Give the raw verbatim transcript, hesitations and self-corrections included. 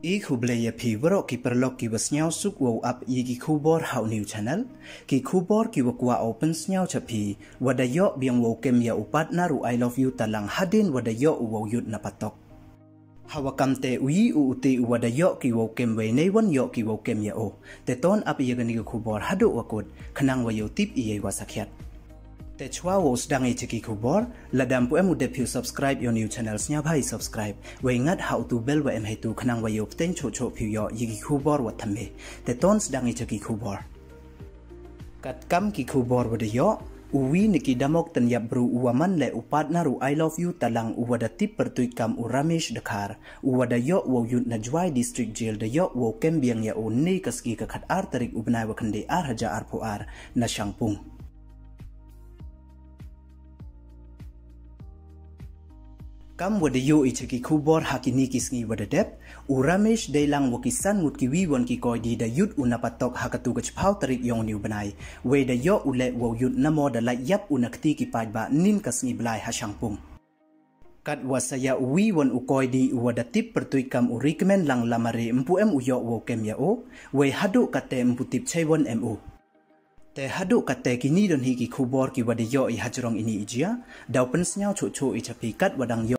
I khublei ya phi waroh ki paralok ki wa sniawsuk wow ap ya ki khubor ha u new channel. Ki khubor ki wa kwah u pynsniaw cha phi, wa da yoh biang wow kem ya u partner u I love you Talang hadien wa da yoh u wow yut na patok. Hawa kamte u yi u uti u wa da yoh ki wow kem wei nei wan yoh ki wow kem ya o. Te ton ap ya kani ka khubor haduh wa kut, khnang wa yoh tip i ya i wa sakhiat. Te chwa wow sdang i cha ki khubor, lada mpu em u dep phi u subscribe ya u new channel, sniawbha i subscribe, wei ngat ha u tu bell wa em heitu khnang wa yoh pteng choh choh phi u yoh ya ki khubor wa thymme. Te ton sdang i cha ki khubor. Kat kam ki khubor wa da yoh, u wi na ki damok tynyap bru u wa man le u partner u I love you Talang u wa da tip pyrtuit kam u Ramesh Dkhar, u wa da yoh wow yut na Jowai District Jail da yoh wow kem biang ya o nei ka sngi ka khat ar tarik u bnai wa khyndai ar hajar arphew ar na Shangpung. Kam wa da yoh i cha ki khubor ha kini ki sngi wa da dep, u Ramesh dei lang wa ki san ngut ki wi wan ki koidi da yut u na patok ha katu ka chiphaw tarik yong u ni u bnai. Wei da yoh u le wow yut na mo da lait yap u na kti ki paidbah nin ka sngi blai ha Shangpung. Kat wa sa ya u wi wan u koidi u wa da tip pyrtuit kam u Rikmen Lang Lamare mpu em u yoh wow kem ya o, wei haduh kate mpu tip chei wan em u. Te haduh kate kini don hi ki khubor ki wa da yoh i hajrong ini i jia, daw pynsniaw choh choh i cha phi kat wa dang yoh.